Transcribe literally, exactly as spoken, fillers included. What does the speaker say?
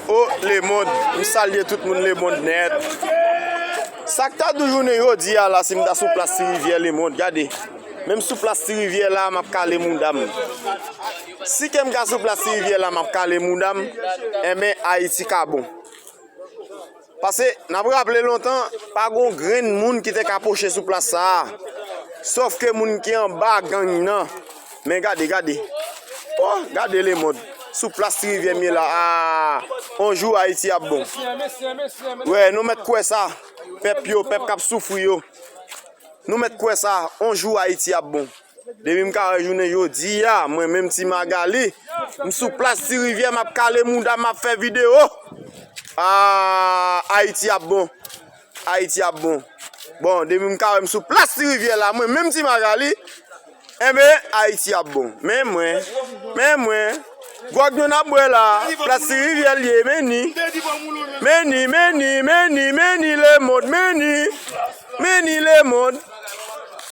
O, lemonn, m salye tout moun lemonn nèt. Sa k ta dou jounen jodi a la, si m ta sou plas Ti Rivyè, lemonn, gade. Menm sou plas Ti Rivyè la, m ap kale mouda m. Si ke m ka sou plas Ti Rivyè la, m ap kale mouda m, enben, Ayiti ka bon. Paske, n ap raple lontan, pa gon grenn moun ki te ka pwoche sou plas sa a. Sòf ke moun ki anba gang nan. Men gade, gade. O, gade lemonn. Sou plas Ti Rivyè m ye la. A, on jou Ayiti ap bon. Wè, nou mèt kwè sa. Pèp yo, pèp k ap soufri yo. Nou mèt kwè sa. On jou Ayiti ap bon. Depi m ka wè jounen jodi a, mwen menm Ti Magali, m sou plas Ti Rivyè, m ap kale mouda, m ap fè videyo. A, Ayiti ap bon. Ayiti ap bon. Bon, depi m ka wè m sou plas Ti Rivyè la, mwen menm Ti Magali, enben, Ayiti ap bon. Men mwen, men mwen, gwòg nou n ap bwè la, plas Ti Rivyè l ye, men ni. Men ni, men ni, men ni, men ni lemonn, men ni. Men ni lemonn.